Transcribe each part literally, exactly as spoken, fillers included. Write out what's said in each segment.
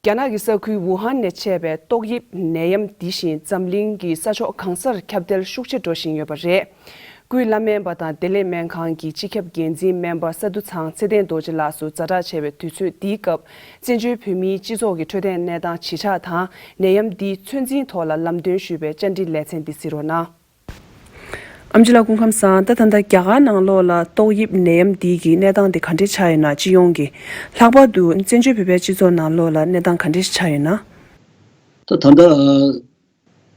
རྒྱ་ནག་གི་ས་ཁུལ་ཝུ་ཧན་ནས་མཆེད་པའི་ཏོག་དབྱིབས་ནད་ཡམས་འདི་བཞིན་འཛམ་གླིང་གི་ས་ཕྱོགས་གང་སར་ཁྱབ་གདལ་ཤུགས་ཆེ་འགྲོ་བཞིན་ཡོད་པ་རེད། ཀུའི་བླ་སྨན་པ་དང་བདེ་ལེགས་སྨན་ཁང་གི་སྤྱི་ཁྱབ་འགན་འཛིན་སྨན་པ་ས་འདུ་ཚང་ཚེ་བརྟན་རྡོ་རྗེ་ལགས་སུ་ཛ་དྲག་ཆེ་བའི་དུས་ཚོད་འདིའི་སྐབས། བཙན་བྱོལ་བོད་མིའི་སྤྱི་ཚོགས་ཀྱི་འཕྲོད་བསྟེན་གནས་སྟངས་ཇི་ཆགས་དང་། ནད་ཡམས་འདིའི་ཚོད་འཛིན་ཐོག་ལ་ལམ་སྟོན་ཞུས་པའི་བཅར་འདྲི་ལེ་ཚན་འདི་གཟིགས་རོགས་གནང་། ཨེམ་ཆི་ལགས་སྐུ་ཁམས་བཟང་། ད་ད་ལྟ་རྒྱ་གར་ནང་ལོགས་ལ་ཏོག་དབྱིབས་ནད་ཡམས་འདི་གི་གནས་སྟངས་དེ་ག་འདྲས་ཆགས་ཡོད་ན། སྤྱི་ཡོངས་ཀྱི། ལྷག་པར་དུ་བཙན་བྱོལ་བོད་པའི་སྤྱི་ཚོགས་ནང་ལོགས་ལ་གནས་སྟངས་ག་འདྲས་ཆགས་ཡོད་ན། ད་ད་ལྟ་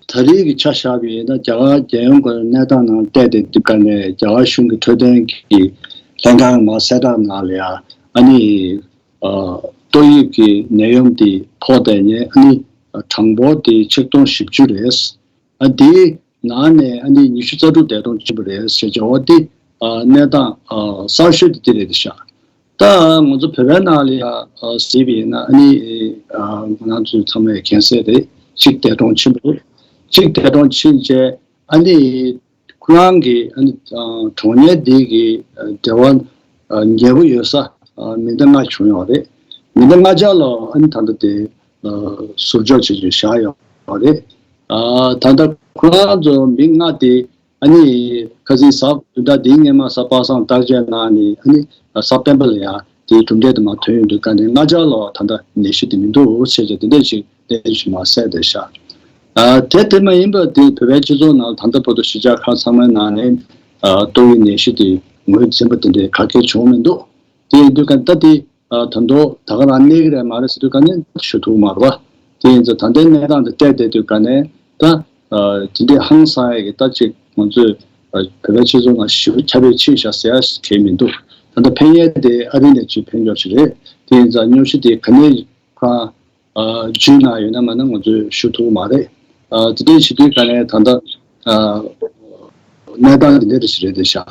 ད་རེས་ཀྱི་ཆ་བཞག་པ་ཡིན་ན། རྒྱ་གར་རྒྱལ་ཡོངས་ཀྱི་གནས་སྟངས་ནང་བལྟས་ཏེ་དུས་ག་ནས་རྒྱ་གར་གཞུང་གི་འཕྲོད་བསྟེན་གྱི་ལྷན་ཁང་མ་གསལ་བསྒྲགས་ནང་ལ་ཡང་ཨ་ནི་ཏོག་དབྱིབས་ཀྱི་ནད་ཡམས་དེ་ཕོག་བསྡད་མཁན་ཨ་ནི་གྲངས་འབོར་དེ་ཆིག་སྟོང་བཞི་བཅུ་རེད། ཨ་དེའི་ནང་ནས་ཨ་ནི་ཉི་ཤུ་རྩ་དྲུག་འདས་གྲོངས་ཕྱིན་པ་རེད་ཟེར་བྱས། འོ་དེ་གནས་སྟངས་གསར་ཤོས་དེ་དེ་རེད་ཤག་ད་ང་ཚོ་བོད་པའི་ནང་ལ་ཡང་གཟིགས་པ་ཡིན་ན། ཨ་ནི་ང་རང་ཚོ་ཚང་མས་མཁྱེན་གསལ་རེད། གཅིག་འདས་གྲོངས་ཕྱིན་པ་རེད། གཅིག་འདས་གྲོངས་ཕྱིན་རྗེས་ཨ་ནི་ཁོ་རང་གི་ཨ་ནི་གྲོངས་མཁན་དེ་གི་འབྲེལ་བ་ཉེ་པོ་ཡོད་ས་མི་སྣ་ལྔ་བྱུང་ཡོད་རེད། མི་སྣ་ལྔ་ཆ་ལ་ཨ་ནི་ད་ལྟ་དེ་ཟུར་འཇོག་བྱེད་རྒྱུ་བཞག་ཡོད་རེད། ད་ལྟ་ཁོ་རང་ཚོ་མི་ལྔ་དེ་ཨ་ནི་ཁ་སང་གཟའ་བདུན་ཕྲག་འདིའི་སྔོན་མ་གཟའ་པ་སངས་བརྟག་དཔྱད་གནང་ནས། ཨ་ནི་གཟའ་སྤེན་པ་ལ་ཡང་དེའི་གྲུབ་འབྲས་དེ་མར་ཐོན་ཡོང་དུས་ག་ནས་ལྔ་ཆ་ལ་ད་ལྟ་ནད་གཞི་དེ་མི་འདུག་ཟེར་བྱས་དེ་འདྲ་ཞིག་གནས་ཚུལ་ཞིག་མར་གསལ་བསྡད་ཤག་ཨ་དེ་དེ་མ་ཡིན་པར་དེ་བོད་པའི་སྤྱི་ཚོགས་ནང་ད་ལྟ་བར་དུ་གཞིས་ཆགས་ཁག་ཚང་མའི་ནང་ནས་ཨ་ཏོག་དབྱིབས་ནད་གཞི་དེ་ངོས་འཛིན་པ་དེ་འདྲའི་ག་གེ་བྱུང་མི་འདུག་དེ་ཡིན་དུས་ག་ད་དེ་ཨ་ད་དུང་ད་ག་རང་གནས་ཀྱི་རེད་མ་རེད་ཟེར་དུས་ག་ནས་ཞུ་ཐུབ་མ་རེད་པ། དེ་ཡིན་ཙང་ད་ལྟའི་གནས་སྟངས་དེ་བལྟས་བསྡད་དུས་ག་ནས་ད་ཨ་དེ་འདྲའི་ཧང་སང་ཡ་གི་ད་ཅིག་ང་ཚོས་ཨ་བོད་པའི་སྤྱི་ཚོགས་ནང་ཞེ་པོ་ཁྱབ་སྤེལ་ཕྱིན་ཤག་ཟེར་ཡ་གང་ཡང་མི་འདུག་ད་ལྟ་ཕན་ཡས་དེ་ཨ་རི་ནས་ཅིག་ཕན་ཡོད་ཞིག་རེད། དེ་ཡིན་ཙང་སྙུང་གཞི་དེ་ག་ནས་ཁ་ཨ་འཇུས་གནང་ཡོད་ན་མ་ན་ང་ཚོས་ཞུ་ཐུབ་མ་རེད། ཨ་དེ་འདྲའི་བྱེད་དུས་ག་ནས་ད་ལྟ་ཨ་གནས་སྟངས་དེ་འདྲ་ཞིག་རེད་བསྡད་ཤག་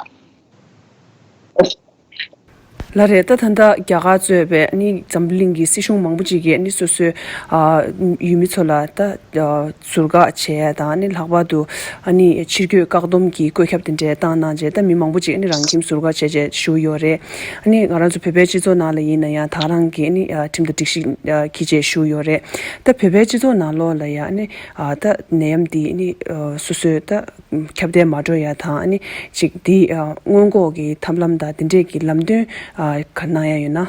ལགས་རེད། ད་ད་ལྟ་རྒྱ་གར་གཙོས་པའི་ཨ་ནི་འཛམ་བུ་གླིང་གི་སྲིད་གཞུང་མང་པོ་ཅིག་གིས་ཨ་ནི་སོ་སོའི་ཨ་ཡུལ་མི་ཚོ་ལ་ད་ཨ་ཟུར་བཀག་བྱས་ཡ་དང་། ཨ་ནི་ལྷག་པར་དུ་ཨ་ནི་ཕྱིར་སྐྱོད་བཀག་སྡོམ་གྱི་བཀོད་ཁྱབ་དེ་འདྲ་བཏང་གནང་རྗེས། ད་མི་མང་པོ་ཅིག་ཨ་ནི་རང་ཁྱིམ་ཟུར་བཀག་བྱས་བྱས་བཞུགས་ཡོད་རེད། ཨ་ནི་ང་རང་ཚོ་བོད་པའི་སྤྱི་ཚོགས་ནང་ལ་ཡིན་ན་ཡང་ད་རང་གི་ཨ་ནི་ཨ་ཁྲིམས་དང་སྒྲིག་གཞི་ཨ་འཁྱེར་བྱས་བཞུགས་ཡོད་རེད། ད་བོད་པའི་སྤྱི་ཚོགས་ནང་ལོགས་ལ་ཡང་ཨ་ནི་ཨ་ད་ནད་ཡམས་འདི་ཨ་ནི་ཨ་སོ་སོའི་ད་ཁྱབ་གདལ་མ་འགྲོ་ཡ་དང་། ཨ་ནི་ཅིག་འདི་ཨ་སྔོན་འགོག་གི་ཐབས་ལམ་དང་དེ་འདྲས་ཀྱི་ལམ་སྟོན་ཨ་ག་གནང་ཡ་ཡོད་ན།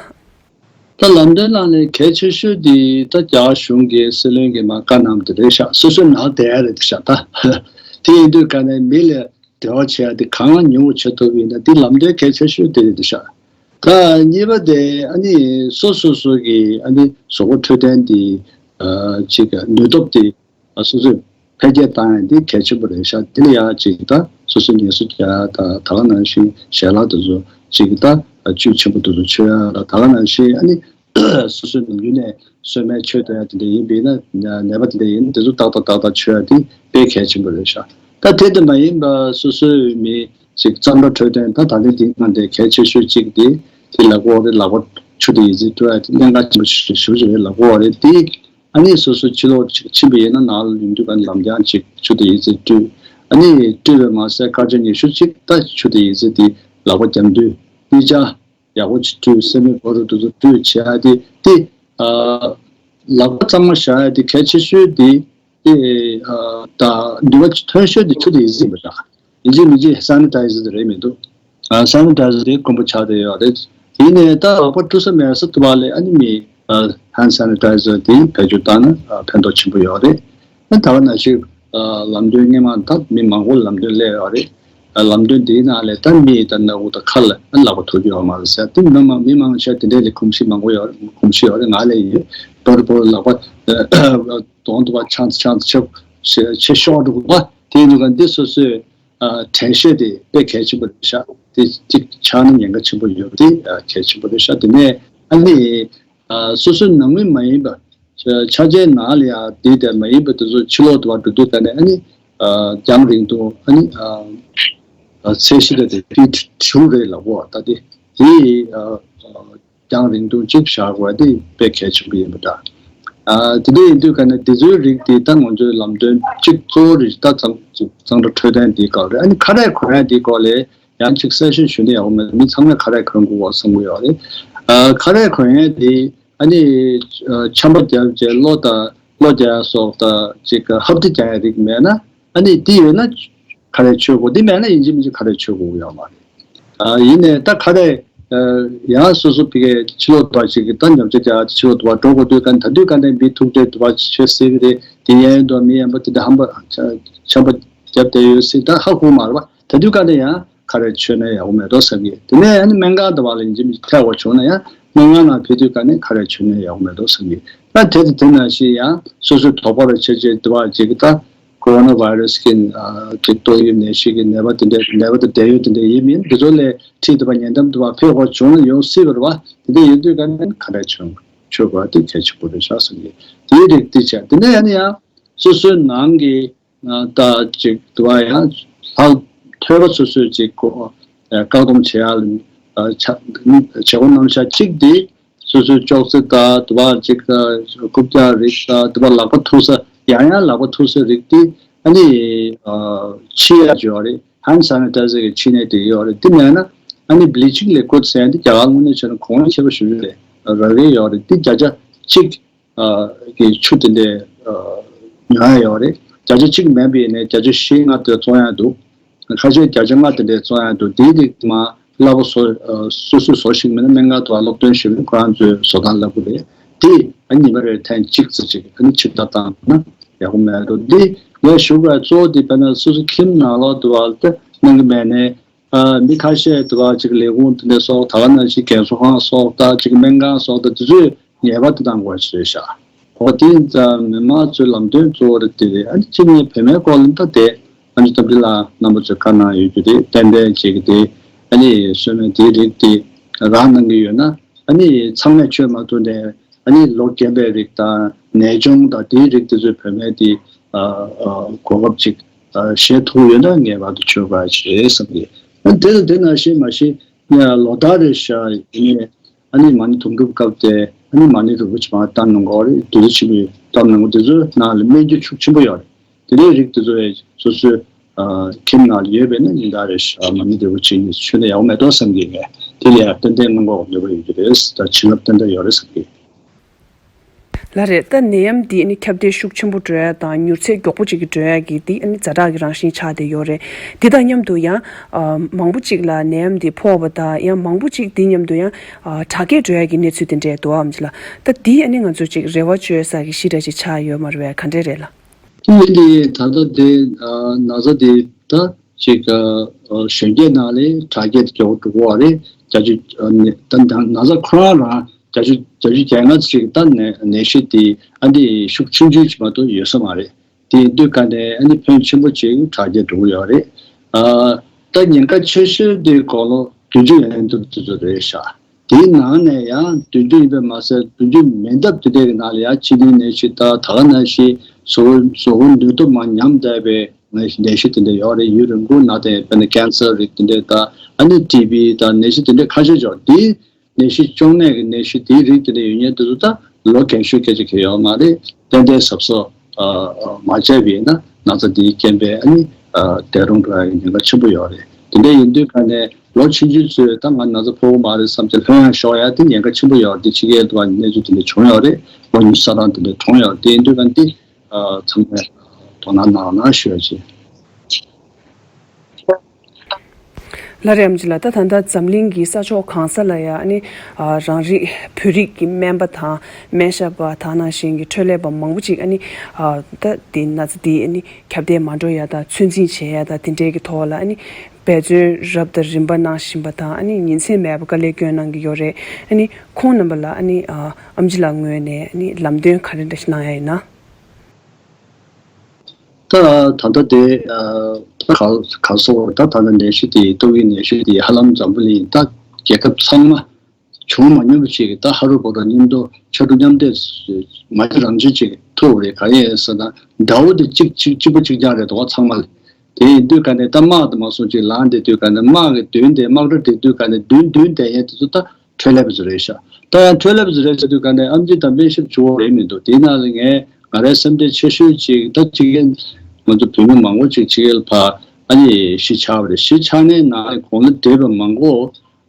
ད་ལམ་སྟོན་ནང་ནས་གལ་ཆེ་ཤོས་དེ་ད་རྒྱ་གཞུང་གི་སྲིད་བློན་གྱིས་མར་བཀའ་གནང་བ་དེ་རེད་ཤག་སོ་སོའི་ནང་བསྡད་ཡ་རེད་ཤག་ད་དེ་ཡིན་དུས་ག་ནས་མི་ལ་འབྲེལ་བ་བྱེད་ཡ་དེ་གང་ཉུང་བ་བྱེད་ཐུབ་ཡིན་ན། དེ་ལམ་སྟོན་གལ་ཆེ་ཤོས་དེ་རེད་ཤག་ད་གཉིས་པ་དེ་ཨ་ནི་སོ་སོ་སོ་གི་ཨ་ནི་གཟུགས་པོ་འཕྲོད་བསྟེན་དེ་ཨ་ཅིག་ནུས་སྟོབས་དེ་ཨ་སོ་སོས་འཕེལ་རྒྱས་བཏང་ཡ་དེ་གལ་ཆེན་པོ་རེད་ཤག་དེ་ལ་ཡ་ཅིག་ད་སོ་སོའི་ངལ་གསོ་རྒྱག་ཡ་དང་། ད་ག་ནང་བཞིན་ཞལ་ལག་དེ་ཚོ་ཅིག་ད་བཅུད་ཆེན་པོ་དེ་ཚོ་མཆོད་ཡ་དང་། ད་ག་ནང་བཞིན་ཨ་ནི་སོ་སོའི་ནམ་རྒྱུན་ནས་གསོལ་སྨན་མཆོད་བསྡད་ཡ་དེ་འདྲ་ཡིན་པས་ན། ནད་པ་དེ་འདྲ་ཡིན་ན་དེ་ཚོ་ཏག་ཏག་ཏག་ཏག་མཆོད་ཡ་དེ་དཔེ་གལ་ཆེན་པོ་རེད་ཤག་ད་དེ་དེ་མ་ཡིན་པ་སོ་སོའི་མི་ཅིག་གཙང་སྦྲ་འཕྲོད་བསྟེན། ད་ད་ལྟའི་དེང་སང་དེ་གལ་ཆེ་ཤོས་གཅིག་དེ་དེ་ལབ་དགོས་རེད། ལག་པ་ཆུ་དང་ཡི་ཙི་བཀྲུ་ཡ་དེ་གནད་འགག་ཆེན་པོ་ཞེ་པོ་ཅིག་རེད་ལབ་དགོས་རེད། དེ་ཨ་ནི་སོ་སོ་ཕྱི་ལོགས་ཅིག་ཕྱིན་པ་ཡིན་ན་ནང་ལ་ཡོང་དུས་ག་ལམ་རྐྱང་ཅིག་ཆུ་དང་ཡི་ཙི་བཀྲུས། ཨ་ནི་བཀྲུས་པས་མ་ཟད་སྐར་ཆ་ཉི་ཤུ་ཅིག་ད་ཆུ་དང་ཡི་ཙི་དེ་ལག་པ་བརྒྱབ་དུས། གཉིས་ཆ་ཡག་པོ་ཅིག་བཀྲུས། སེ་མི་བོ་རུ་དེ་ཚོ་བཀྲུས་བྱས་ཏེ་དེ་ཨ་ལག་པ་གཙང་མ་བཞག་ཡ་དེ་གལ་ཆེ་ཤོས་དེ་དེ་ཨ་ད་ནུས་པ་ཐོན་ཤོས་དེ་ཆུ་དང་ཡི་ཙི་ཡིན་པ་འདྲ། ཡིན་གཅིག་མིན་གཅིག་སེ་ནི་ཊའི་ཛར་དེ་རེད་མི་འདུག་ཨ་སེ་ནི་ཊའི་ཛར་དེ་དཀོན་པོ་ཆགས་བསྡད་ཡོད་རེད། དེ་ནས་ད་ལག་པ་བཀྲུ་ས་མེད་ས་དུ་བ་ལས་ཨ་ནི་མི་ཨ་ཧེན་ཌི་སེ་ནི་ཊའི་ཛར་དེ་བེད་སྤྱོད་བཏང་ན་ཨ་ཕན་ཐོགས་ཆེན་པོ་ཡོད་རེད། ཨ་ད་ག་ནང་བཞིན་ཨ་ལམ་སྟོན་སྔོན་མ་ད་མི་མང་པོ་ལམ་སྟོན་སླེབས་ཡོད་རེད། ཨ་ལམ་སྟོན་དེའི་ནང་ལས་ད་མི་ད་སྣ་ཁུག་དང་ཁ་ལ་ཨ་ལག་པ་ཐོགས་རྒྱུ་ཡོད་མ་རེད་ཟེར། དེ་མི་མང་མི་མང་ཆེ་དེ་འདྲས་ལས་གོམས་གཤིས་མང་པོ་ཡོད། གོམས་གཤིས་ཡོད་རེད། ང་ལས་ཡིན་པོར་པོར་ལག་པ་གདོང་དུ་བ་ཆང་ཆང་ཆེ་ཆེ་ཤོག་འགྲོ་གི་པ། དེ་ཡིན་དུས་ག་འདི་སོ་སོའི་ཨ་དྲན་ཤེས་དེ་དཔེ་གལ་ཆེན་པོ་རེད་ཤག་དེ་གཅིག་ཆགས་ན་ཉེན་ཁ་ཆེན་པོ་ཡོད་པ་དེ་ཨ་གལ་ཆེན་པོ་རེད་ཤག་དེ་ནས་ཨ་ནི་ཨ་སོ་སོའི་ནང་མི་མ་ཡིན་པ་ཆ་ཆ་ཆའི་ནང་ལ་ཡང་དེ་དེ་མ་ཡིན་པ་དེ་ཚོ་ཕྱི་ལོགས་དུ་བ་འགྲོ་དུས་ག་ནས་ཨ་ནི་ཨ་རྒྱང་རིང་དུ་ཨ་ནི་ཨ་ཚད་གཞི་དེ་དེ་ཕི་ཊི་དྲུག་རེད་ལབ་གོ། ད་དེ་དེ་ཨ་རྒྱང་རིང་ཐུང་གཅིག་བཞག་དགོས་དེ་དཔེ་གལ་ཆེན་པོ་ཡིན་པ་འདྲ། ཨ་དེ་འདྲ་ཡིན་དུས་ག་ནས་དེ་ཚོའི་རིགས་དེ་ད་ང་ཚོའི་ལམ་སྟོན་གཅིག་གཙོ་བོ་རིགས་ད་གཙང་གཙང་སྦྲ་འཕྲོད་བསྟེན་དེའི་སྐོར་རེད། ཨ་ནི་ཁ་རས་གོན་ཡ་དེའི་སྐོར་ལས་ཡང་གཅིག་གསལ་བཤད་ཞུ་ན་ཡག་པོ་མེད། མི་ཚང་མས་ཁ་རས་གོན་དགོས་པ་བསམ་གྱི་ཡོད་རེད། ཨ་ཁ་རས་གོན་ཡ་དེ་ ཨ་ནི་ཆམ་པ་བརྒྱབ་བྱས་གློ་དང་གློ་རྒྱག་ཡ་སོགས་དང་ཅིག་ཧབ་སྟེ་རྒྱག་ཡ་རིགས་མེད་ན། ཨ་ནི་འདི་ཡོད་ན་ག་རེ་མཆོད་དགོས། འདི་མེད་ན་ཡིན་གཅིག་མིན་གཅིག་ག་རེ་མཆོད་དགོས་ཡོད་མ་རེད། ཨ་ཡིན་ནའི་ད་ག་རེ་ཡང་སོ་སོ་ཕ་གིའི་ཕྱི་ལོགས་དུ་བ་ཞིག་གི་ད་ཉོ་ཆ་རྒྱག་ཕྱི་ལོགས་དུ་བ་འགྲོ་དགོས་དུས་ག་ད་དུས་ག་ནས་མི་ཐུག་འཕྲད་དུ་བ་ཆོད་སྲིད་གི་རེད། དེ་ཡན་དུ་མི་ཡན་པ་དེ་འདྲ་ཧམ་པ་ཆམ་པ་བརྒྱབ་བསྡད་ཡོད་སྲིད། ད་ཧ་གོ་མ་རེད་པ། ད་དུས་ག་ནས་ཡང་ག་རེ་མཆོད་ན་ཡག་པོ་མེད་དོ་བསམ་གི། དེ་ནས་ཨ་ནི་སྨན་ཁང་དུ་བ་ལ་ཡིན་གཅིག་མིན་གཅིག་ཐད་པ་བྱུང་ན་ཡང་སྨན་ཁང་ནང་ཕེབས་དུས་ག་ནས་ག་རེ་མཆོད་ན་ཡག་པོ་མེད་དོ་བསམ་གི། ད་དེ་དང་དེ་ནང་བཞིན་ཡང་སོ་སོའི་དོགས་པ་རེ་བྱེད་བྱེད་དུ་བ་ཅིག་ད་ཀོ་རོ་ན་བྷའི་རེ་སི་གི་ཨ་གི་ཏོག་དབྱིབས་ནད་གཞི་གི་ནད་པ་དེ་འདྲ་ནད་པ་དང་འབྲེལ་ཡོད་དེ་འདྲ་ཡིན་མིན་དེ་ཚོ་ལ་ཁྲིད་དུ་བ་ཉེན་དམ་དུ་བ་ཕེབས་དགོས་བྱུང་ན་ཡོང་སྲིད་པ་རེད་པ། དེ་འདྲ་ཡིན་དུས་ག་ནས་ག་རེ་བྱུང་ཆོག་པ་དེ་གལ་ཆེན་པོ་རེད་ཤག་བསམ་གི། དེའི་རིགས་དེ་བྱས། དེ་ནས་ཡང་ནི་ཡང་སོ་སོའི་ནང་གི་ད་ཅིག་དུ་བ་ཡང་ལྷག་ཐོས་པ་སོ་སོས་ཅིག་གོ་བཀག་སྡོམ་བྱེད་ཡ་ལ་བྱེད་སྒོ་རྣམ་གཞག་གཅིག་དེ། སོ་སོའི་ཅོག་ཙེ་དང་དུ་བ་ཅིག་རྐུབ་བཀྱག་རིགས་དང་དུ་བ་ལག་པ་ཐུག་ས་ཡང་ཡང་ལག་པ་ཐུག་ས་རིགས་དེ་ཨ་ནི་ཕྱི་ཡ་ཅིག་ཡོད་རེད། ཧན་སེ་ནི་ཊའི་ཛར་གི་ཕྱི་ནས་དེ་ཡོད་རེད། དེ་མེད་ན་ཨ་ནི་བྷི་ལི་ཅིང་ལི་ཀུའིཌ་ཟེར་ཡ་དེ་རྒྱ་གར་དངོས་གནས་བྱས་ན་གོང་ཆེ་བ་ཞུ་རྒྱུ་རེད། རག་གི་ཡོད་རེད། དེ་བརྒྱ་ཆ་གཅིག་གི་ཆུ་དེ་འདྲས་ཉོ་ཡ་ཡོད་རེད། བརྒྱ་ཆ་གཅིག་མིན་པ་ཡིན་ནའི་བརྒྱ་ཆ་བཞི་ལྔ་དེ་བཙོང་ཡ་འདུག་ཁ་ཤས་བརྒྱ་ཆ་ལྔ་དེ་འདྲས་བཙོང་ཡ་འདུག་དེའི་རིགས་མ་གླ་པོ་བཟོ་སོ་སོས་བཟོ་ཤེས་མེད་ན་སྨན་ཁང་དུ་སློབ་སྟོན་ཞུས་ན་ཁོ་རང་ཚོས་བཟོ་སྟངས་ལབ་གི་རེད། དེ་ཨ་ཉི་མ་རེར་ཐེངས་གཅིག་ཙམ་ཅིག་ཨ་ནི་ཕྱིར་ལྟ་བཏང་ན་ཡག་པོ་མེད་འགྲོ། འདི་ངས་ཞུ་དགོས་གཙོ་བོ་དེ་དཔེར་ན་སོ་སོ་ཁྱིམ་ནང་ལོགས་དུ་བ་ལ་གནང་གི་མེད་ནའི། ཨ་མི་ཁ་ཤས་དུ་བ་ཅིག་ལས་ཁུངས་དེ་འདྲ་སོགས་ད་ག་ནང་བཞིན་རྒན་གསོ་ཁང་སོགས་དང་ཅིག་སྨན་ཁང་སོགས་དང་དེ་ཚོས་ངེས་པར་དུ་གཏང་དགོས་ཞེས་བྱ། འོ་དེ་ཡིན་ཙང་མི་མང་ཚོའི་ལམ་སྟོན་གཙོ་བོ་རེད་དེ་རེད། ཨ་ནི་གཅིག་ནས་བོད་སྨན་སྐོར་ལ་ད་དེ་ཨ་ནི་སྟོབས་འབྲིང་ལགས་རྣམ་པ་ཚོས་བཀའ་གནང་ཡོད་རྒྱུ་རེད། ཏན་ཏན་བྱེད་ཀྱི་དེ་ཨ་ནི་གསོལ་སྨན་དེའི་རིགས་དེ་རག་གནང་གི་ཡོད་ན་ཨ་ནི་ཚང་མས་མཆོད་མ་ཐུབ་ནས་ཨ་ནི་ལོ་རྒན་པའི་རིགས་དང་ནད་གཅོང་དང་དེའི་རིགས་དེ་ཚོའི་བོད་སྨན་དེ་གོ་སྐབས་ཅིག་བཞེས་ཐུབ་ཡོད་ན་ངེས་པར་དུ་མཆོད་དགོས་ཞེས་བསམ་གི། ཨ་ནི་དེ་དང་དེ་ནང་བཞིན་མ་གཞི་ལོ་ལྟར་རེ་བཞིན་ཨ་ནི་ཨ་ནི་མ་ཎི་དུང་སྒྲུབ་སྐབས་དེ་ཨ་ནི་མ་ཎི་རིན་པོ་ཆེ་མར་བཏབ་གནང་གི་ཡོད་རེད། བདུད་རྩི་ཆེན་པོ་བཏབ་གནང་གི་འདུག་དེ་ཚོའི་ནང་ལ་སྨན་རྒྱུ་ཤུགས་ཆེན་པོ་ཡོད་རེད། དེ་འདྲའི་རིགས་དེ་ཚོ་སོ་སོའི་ཁྱིམ་ནང་ལ་ཡོད་པས་ན་ཉིན་ལྟར་རེ་བཞིན་མ་ཎི་རིན་པོ་ཆེ་གཉིས་མཆོད་ན་ཡག་པོ་མེད་དོ་བསམ་གི་ཡོད། དེ་ལ་ཡང་ཏན་ཏན་སྔོན་འགོག་ནུས་པ་ཡོད་ཀྱི་རེད། ད་བྱིན་རླབས་ཏན་ཏན་ཡོད་རེད་བསམ་གི། ལགས་རེད། ད་ནད་ཡམས་འདི་ཨ་ནི་ཁྱབ་གདལ་ཤུགས་ཆེན་པོ་འགྲོ་ཡ་དང་མྱུར་ཚད་མགྱོགས་པོ་ཅིག་གི་འགྲོ་ཡ་གི་འདི་ཨ་ནི་ཛ་དྲག་གི་རང་བཞིན་ཆགས་བསྡད་ཡོད་རེད། འདི་དང་མཉམ་དུ་ཡང་ཨ་མང་པོ་ཅིག་ལ་ནད་ཡམས་འདི་ཕོག་པ་དང་ཡང་མང་པོ་ཅིག་འདི་མཉམ་དུ་ཡང་ཨ་དྲག་སྐྱེད་འགྲོ་ཡ་གི་གནས་ཚུལ་དེ་འདྲས་འདུག་ཨ་ཨམ་ཆི་ལགས། ད་འདི་ཨ་ནི་ང་ཚོ་ཅིག་རེ་བ་བཅོལ་ས་གི་གཞི་འདྲ་ཅིག་ཆགས་ཡོད་མ་རེད་པས། ག་འདྲས་རེད་ལགས། དེ་ཡིན་དེ་ད་ལྟ་དེ་ན་ཚ་དེ་ད་ཅིག་གཞོན་སྐྱེས་ནང་ལས་དྲག་སྐྱེད་མགྱོགས་འགྲོ་གི་ཡོད་རེད། བརྒྱ་ཆ་ད་ན་ཚ་ཁོ་རང་རང་བརྒྱ་ཆ་བརྒྱད་ཅུ་གྱ་ལྔ་ཅིག་ད་ནད་ནད་གཞི་དེ་ཨ་ནི་ཤུགས་ཆུང་ཆུང་ཅིག་མ་གཏོགས་ཡོད་ས་མ་རེད། དེ་ཡིན་དུས་ག་ནས་ཨ་ནི་ཕོན་ཆེན་པོ་ཅིག་དྲག་སྐྱེད་འགྲོ་གི་ཡོད་རེད། ད་ཉེན་ཁ་ཆེ་ཤོས་དེ་དགུང་ལོ་བདུན་ཅུ་ཡན་དུ་དེ་ཚོ་རེད་ཤག་དེའི་ནང་ནས་ཡང་བདུན་ཅུ་ཡིན་པས་མ་ཟད་བདུན་ཅུ་མིན་སྟབས་དེ་འདྲའི་ནང་ལ་ཡང་གཅིན་སྙི་ནད་གཞི་དང་ད་ག་ནང་བཞིན་གཟུགས་གཟུགས་པོ་ནུས་སྟོབས་མར་ཉམས་བསྡད་པའི་ནད་གཞི་དེ་འདྲ་ཡོད་རེད། ཡུན་རིང་པོ་ན་དེ་དཔེར་ན་ཀན་སར་རིགས་དེ་འདྲ་དང་ཨ་ནི་ཊི་བི་དང་ནད་གཞི་དེ་འདྲ་ཁ་ཤས་ཡོད་དེ། ནད་གཞི་གཅོང་ནད་ཀྱི་ནད་གཞི་དེའི་རིགས་དེ་འདྲ་ཡོད་མཁན་དེ་ཚོ་ད་ལོ་རྒན་ཤོས་སྐད་ཆ་གང་ཡོད་མ་རེད། ཏན་ཏན་གཟབ་གཟབ་མ་བྱས་པ་ཡིན་ན་ན་ཚ་དེའི་རྐྱེན་པས་ཨ་ནི་འདས་གྲོངས་འགྲོ་ཡ་གི་ཉེན་ཁ་ཆེན་པོ་ཡོད་རེད། དེ་འདྲ་ཡིན་དུས་ག་ནས་ལོ་ཆུང་ཆུང་ཚོས་ད་ང་ན་ཚ་ཕོག་གི་མ་རེད་བསམ་ཚེ་ལྷོད་ཡངས་ཤོར་ཡ་དེ་ཉེན་ཁ་ཆེན་པོ་ཡོད་རེད། དེ་ཕྱི་རྒྱལ་དུ་བ་གནས་ཚུལ་དེ་འདྲ་བྱུང་ཡོད་རེད། ལོ་ཉི་ཤུ་རྩ་གྲངས་དེ་འདྲ་གྲོངས་ཡོད་རེད། དེ་ཡིན་དུས་ག་འདི་ཚང་མས་དོ་སྣང་གནང་ཞུ་ཡ་བྱེད། ལགས་རེད་ཨམ་ཆི་ལགས། ད་ད་ལྟ་འཛམ་གླིང་གི་ས་ཕྱོགས་གང་ས་ལ་ཡང་ཨ་ནི་ཨ་རང་རིགས་བོད་རིགས་ཀྱི་སྨན་པ་དང་སྨན་ཞབས་པ་དེ་ནང་བཞིན་གྱི་འཕྲོད་ལས་པ་མང་པོ་ཅིག་ཨ་ནི་ཨ་ད་དེ་ན་ཚ་དེ་ཨ་ནི་ཁྱབ་གདལ་མ་འགྲོ་ཡ་དང་ཚོད་འཛིན་བྱེད་ཡ་དང་དེ་འདྲའི་གི་ཐོག་ལ་ཨ་ནི་འབད་བརྩོན་རབ་དང་རིམ་པ་གནང་བཞིན་པ་དང་ཨ་ནི་ཉིན་མཚན་མེད་པར་དཀའ་ལས་བསྐྱོན་གནང་གི་ཡོད་རེད། ཨ་ནི་ཁོང་རྣམ་པ་ལ་ཨ་ནི་ཨ་ཨམ་ཆི་ལགས་ངོས་ནས་ཨ་ནི་ལམ་སྟོན་ག་རེ་འདྲ་ཞིག་གནང་ཡ་ཡིན་ན། ད་ད་ལྟ་དེ་ཨ་ད་ག་ག་སོ་ད་ད་ལྟ་ནད་གཞི་དེ་ཏོག་དབྱིབས་ནད་གཞི་དེ་ཧ་ལམ་འཛམ་བུ་གླིང་ད་རྒྱལ་ཁབ་ཚང་མ་བྱུང་མ་མྱོང་བ་ཞིག་གི་ད་ཧ་རུ་བོ་ར་མཉམ་དུ་ཕྱར་གྲུ་མཉམ་འདེགས་མ་བྱས་རང་བྱུང་ཅིག་ཐུག་རེད། ག་ཡིན་ཟེར་ན་ཟླ་བོ་དེ་གཅིག་གཅིག་གཅིག་པ་གཅིག་རྐྱང་རེད་འདུག་བ་ཚང་མ་ལ། དེ་ཡིན་དུས་ག་ནས་ད་དམག་དེ་མ་སོང་ཅིག་ལངས་བསྡད་དུས་ག་ནས་དམག་གི་མདུན་དེ་དམག་གྲ་སྒྲིག་དུས་ག་ནས་མདུན་མདུན་དེ་ཡན་དེ་ཚོ་ད། འཕྲོད་ལས་པ་ཚོ་རེད་ཤག་ད་ཡང་འཕྲོད་ལས་པ་ཚོ་རེད་ཟེར་དུས་ག་ནས་ཨམ་ཆི་དང་སྨན་ཞབས་བྱུང་བ་རེད་མི་འདུག་དེའི་ནང་ལ་ངས་ང་རའི་སེམས་ཁྲལ་ཆེ་ཤོས་ཅིག་ད་ཅིག་ང་ཚོ་བོད་མི་མང་པོ་ཅིག་ཕྱི་རྒྱལ་ཕར་ཨ་ནི་གཞིས་ཆགས་པ་རེད། གཞིས་ཆགས་ནས་ནང་ལ་གོང་ལ་བསྡད་པ་མང་པོ་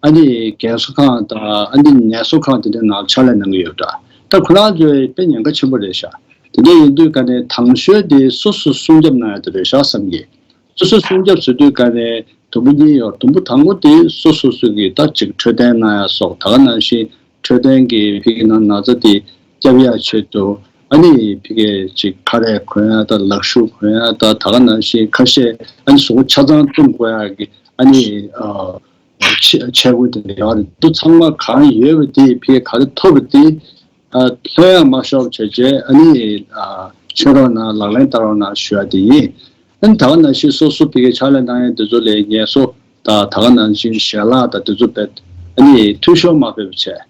ཨ་ནི་རྒན་གསོ་ཁང་དང་ཨ་ནི་ནད་གསོ་ཁང་དེ་འདྲ་ནང་ཕྱག་ལས་གནང་གི་ཡོད་འདྲ། ད་ཁོ་རང་ཚོའི་དཔེ་ཉེན་ཁ་ཆེན་པོ་རེད་ཤག་དེ་འདྲ་ཡིན་དུས་ག་ནས་དང་ཤོས་དེ་སོ་སོ་སྲུང་སྐྱོབ་གནང་ཡ་དེ་རེད་ཤག་བསམ་གི། སོ་སོ་སྲུང་སྐྱོབ་ཟེར་དུས་ག་ནས་དུམ་བུ་གཉིས་ཡོད། དུམ་བུ་དང་པོ་དེ་སོ་སོ་སོ་གི་ད་ཅིག་འཕྲོད་བསྟེན་གནང་ཡ་སོགས། ད་ག་ནང་བཞིན་འཕྲོད་བསྟེན་གྱི་ཕ་གི་ནང་ན་ཚ་དེ་སྐྱབས་ཡ་ཆེད་དུ། ཨ་ནི་ཕ་གི་ཅིག་ཁ་རས་གོན་ཡ་ད། ལག་ཤུབས་གོན་ཡ་ད། ད་ག་ནང་བཞིན་ཁ་ཤས་ཨ་ནི་གཟུགས་པོ་ཆ་ཚང་བཏུམ་དགོས་ཡ་གི་ཨ་ནི་ཨ། ཆས་ཆས་གོས་དེ་འདྲ་ཡོད་རེད། འདི་ཚང་མ་གང་ཡོད་པ་དེ་ཕ་གི་ག་རེ་ཐོབ་པ་དེ་ཨ། ལྷོད་ཡ་མ་ཤོར་བྱས་བྱས་ཨ་ནི་ཨ། མཆོད་རོགས་གནང་། ལག་ལེན་བསྟར་རོགས་གནང་ཞུ་ཡ་དེ་ཡིན། ཨ་ནི་ད་ག་ནང་བཞིན་སོ་སོ་ཕ་གི་ཕྱག་ལས་གནང་ཡ་དེ་ཚོ་ལ་ངལ་གསོ་དང་། ད་ག་ནང་བཞིན་ཞལ་ལག་དང་དེ་ཚོ་བེད་ཨ་ནི་འཐུས་ཤོར་མ་ཕོད་པ་བྱས།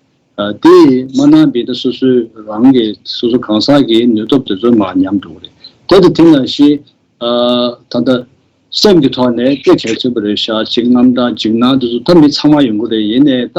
ཨ། དེ་མ་གནང་བ་ཡིན་ན་སོ་སོའི་རང་གི་སོ་སོ་གང་ཟག་གི་ནུས་སྟོབས་དེ་ཚོ་མར་ཉམས་འགྲོ་གི་རེད། དེ་དང་དེ་ནང་བཞིན་ཨ། ད་ལྟ་སེམས་ཀྱི་ཐོག་ནས་དཔེ་གལ་ཆེན་པོ་རེད་ཤག་ཅིག་དངངས་སྐྲག་འཇིགས་སྣང་དེ་ཚོ་ད་མི་ཚང་མ་ཡོང་གི་རེད། ཡིན་ནའི་ད་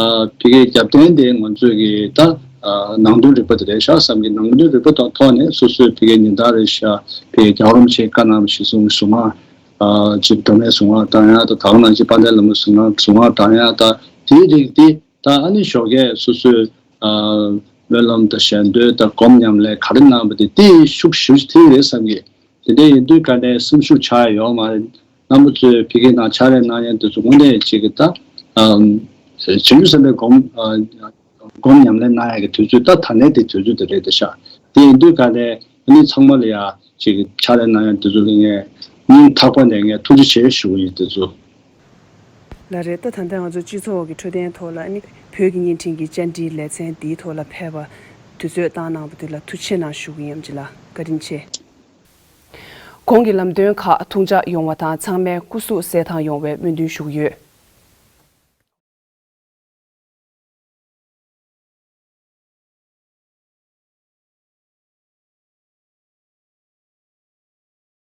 ཨ། ཕ་གིའི་རྒྱབ་རྟེན་དེ་ང་ཚོས་ཀྱི་ད་ཨ། ནང་དོན་རིག་པ་དེ་རེད་ཤག་བསམ་གི། ནང་དོན་རིག་པ་དང་ཐོག་ནས་སོ་སོའི་ཕ་གིའི་ཉིན་ལྟར་རེད་ཤག་ཕ་གིའི་རྒྱལ་བ་རིན་པོ་ཆེའི་བཀའ་གནང་བཞིན་གཟུངས་གཟུངས་སྔགས་ཨ། ཅིག་མདོ་སྨད་གཟུངས་སྔགས་བཏང་ཡ་ད། ད་ག་ནང་བཞིན་དཔལ་ལྡན་ལྷ་མོའི་གཟུངས་སྔགས་གཟུངས་སྔགས་བཏང་ཡ་ད། དེའི་རིགས་དེ་ད་ཨ་ནི་ཞོགས་ཀས་སོ་སོས་ཨ། སྨོན་ལམ་དང་ཞལ་འདོན་དང་སྒོམ་ཉམས་ལེན་ག་རེ་གནང་བ་དེ་དེ་ཤུགས་ཞེ་པོ་ཅིག་ཐེབས་རེད་བསམ་གི། དེ་འདྲ་ཡིན་དུས་ག་ནས་སེམས་ཤུགས་ཆག་ཡོད་མ་རེད། རྣམ་པ་ཚོས་ཕ་གི་ནང་ཕྱག་ལས་གནང་ཡ་དེ་ཚོ་དངོས་གནས་ཅིག་གི་ད་ཨ། བྱང་ཆུབ་སེམས་དཔའི་སྒོམ་ཨ། སྒོམ་ཉམས་ལེན་གནང་ཡ་གི་དུས་ཚོད་ད་ད་ལྟའི་དེ་དུས་ཚོད་དེ་རེད་དེ་ཤག་དེ་ཡིན་དུས་ག་ནས་ཨ་ནི་ཚང་མ་ལ་ཡ་ཅིག་གི་ཕྱག་ལས་གནང་ཡ་དེ་ཚོ་ལ་ངས་སྙིང་ཐག་པ་ནས་ངས་ཐུགས་རྗེ་ཆེ་ཞུ་གི་ཡིན། དེ་ཚོ། ལགས་རེད། ད་ད་ལྟ་ང་ཚོ་སྤྱི་ཚོགས་ཀྱི་འཕྲོད་བསྟེན་ཐོག་ལ་ཨ་ནི་བོད་ཀྱི་བརྙན་འཕྲིན་གྱི་བཅར་འདྲིའི་ལེ་ཚན་འདིའི་ཐོག་ལ་ཕེབས་པ་དུས་ཚོད་བཏང་གནང་བ་དེ་ལ་ཐུགས་རྗེ་ཆེ་གནང་ཞུ་གི་ཡིན། ཨེམ་ཆི་ལགས་བཀའ་དྲིན་ཆེ། གོང་གི་ལམ་སྟོན་ཁག་ཐུགས་འཇགས་ཡོང་བ་དང་ཚང་མའི་སྐུ་གཟུགས་གསལ་ཐང་ཡོང་བའི་སྨོན་འདུན་ཞུ་གི་ཡོད།